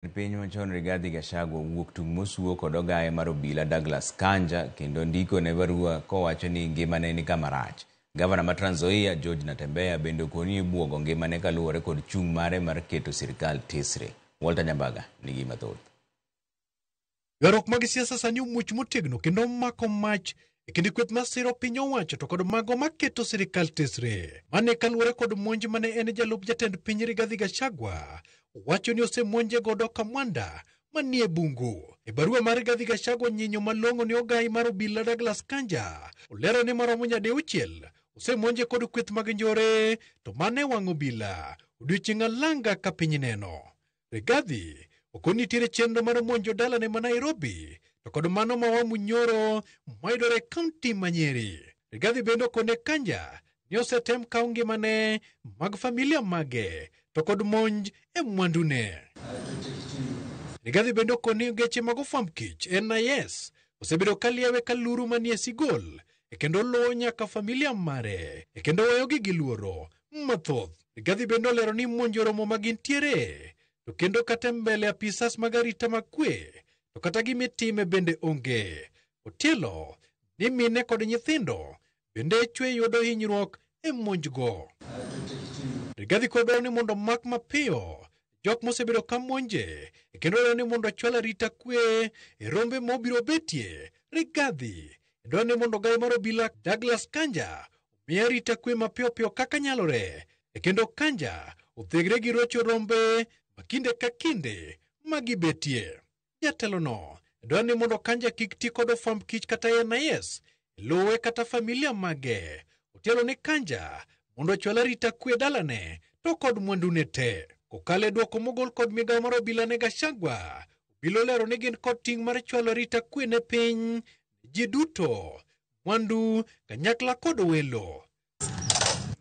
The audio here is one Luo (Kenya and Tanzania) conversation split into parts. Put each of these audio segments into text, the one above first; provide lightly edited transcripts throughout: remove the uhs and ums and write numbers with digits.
Piny machon Rigathi Gachagua owuok tung' mosuo kod ogaye mar obila Douglas Kanja kendo ndiko ne barua kowacho ni ngimane ni kama rach. Gavana ma Trans Nzoia George Natembeya bende okoni ibuogo ngimane kaluwore kod chung' mare mar keto sirikal tesre. Walter Nyambaga nigi mathoth. Ywaruok mag siasa sani omuoch motegno kendo mako mach e kind kweth masiro piny owacho to kod mago maketo sirikal tesre. Mane kaluwore kod monj mane en jalup jatend piny Rigathi Gachagua wacho ni osemonje godo Kamwanda manie bungu. E barua mar Rigathi Gachagua nyinyo malong'o ne ogai mar obila Douglas Kanja olero ni maromo nyadiuchiel osemonje kod kweth mag njore to mane wang' obila odiochieng' alanga ka piny neno. Rigathi okoni nitiere chenro mar monjo dalane ma Nairobi to kod mano ma Wamunyoro mayudore e kaunti ma Nyeri. Rigathi bende okone Kanja ni osetem kaw ngimane mag familia mage to kod monj e mwandune. Rigathi bende okoni geche mag ofwamb kech NIS osebedo ka liewe ka luru manie sigol e kendo luwo nyaka familia mare e kendo weyogi gi luoro mathoth. Rigathi bende olero ni monjo romo ma gintiere to kendo kata mbele apisas mag arita mag kwe to kata gimitime bende onge. Otielo ni mine kod nyithindo bende chwe yudo hinyruok e monjgo. Rigathi koro dwaro ni mondo omak mapiyo jok mosebedo ka monje kendo dwaro ni mondo ochwal arita kwe e rombe mobiro betie. Rigathi dwaro ni mondo ogai mar obila Douglas Kanja omiye arita kwe mapiyo piyo kaka nyalore e kendo Kanja othegre gi rocho rombe ma kinde ka kinde magibetie. Jatelono dwaro ni mondo Kanja kik ti kod ofwamb kich kata NIS luwe kata familia mage. Otielo ni Kanja mondo ochwal arita kwe dalane to kod mwandune te. Kokalo e dwoko mogol kod migawo mar obila ne Gachagua, obila olero ni gin kod ting' mar chwalo arita kwe ne piny, ji duto, mwandu, kanyakla kod welo.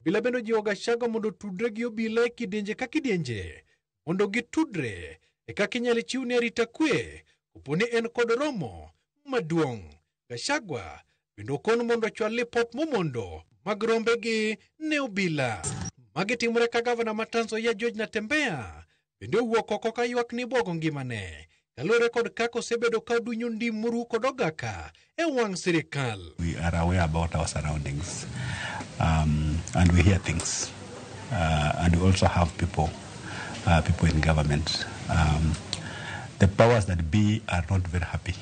Obila bende ojiwo Gachagua mondo otudre gi obila e kidienje ka kidienje mondo gitudre e kaka inyalo chiwne arita kwe kopo ni en kod romo maduong'. Gachagua bende okon mondo ochwal lipot momondo mag rombegi ne obila. Magi timore ka gavana ma Trans Nzoia George Natembeya bende owuok oko ka ywak ni ibwogo ngimane kaluwore kod kaka osebedo ka odunyo ndim moru kod ogaka e wang' sirikal. We are aware about our surroundings and we hear things. And we also have people in government. The powers that be are not very happy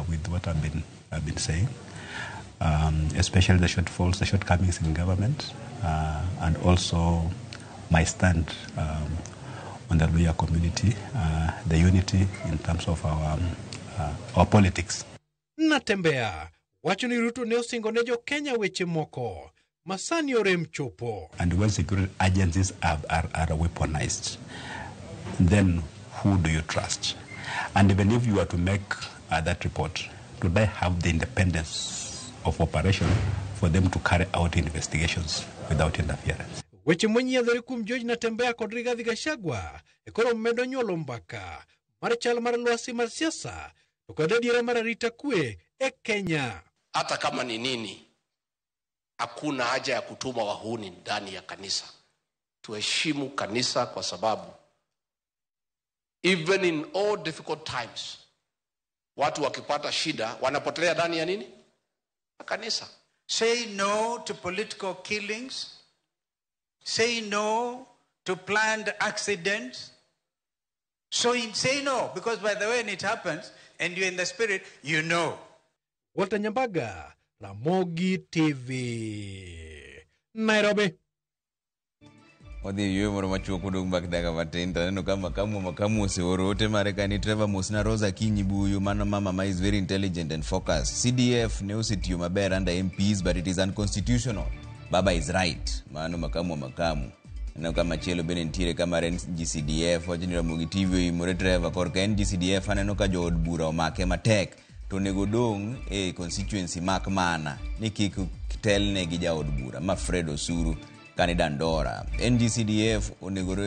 with what I've been saying, especially the shortfalls, the shortcomings in government, and also my stand on the Luhya community, the unity in terms of our politics. Natembeya wacho ni Ruto ne osingo ne jo Kenya weche moko ma sani orem chopo. And when security agencies are weaponized, then who do you trust? And even if you are to make that report, do they have the independence of operation for them to carry out investigations without interference? Weche monyiedhore kuom George Natembeya kod Rigathi Gachagua e koro medo nyuolo mbaka mar chal mar lwasi mar siasa to kod adiera mar arita kwe e Kenya. Hata kama ni nini, hakuna haja ya kutuma wahuni ndani ya kanisa. Tuheshimu kanisa kwa sababu even in all difficult times watu wakipata shida wanapotelea ndani ya nini? Ya kanisa. Say no to political killings. Say no to planned accidents. So say no, because by the way, when it happens and you're in the spirit, you know. Walter Nyambaga, Ramogi TV, Nairobi. Wadhi e yueyo moro machuok modong' bak dakika matin to aneno ka makamu oseoro ote mare kani. Trevor, mosna Rosa Akinyi Buyu, mano mama ma is very intelligent and focused. CDF ne osetiyo maber under MPs, but it is unconstitutional. Baba is right. Mano makamu wa makamu. Aneno ka machielo bende nitiere ka mar NGCDF, wacho ni Ramogi TV oimore. Trevor, korka NGCDF aneno ka jood bura omake matek to onego dong' e constituency mak mana ni kik telne gi jaod bura ma Fred Osuru kani Dandora. NGCDF onegore.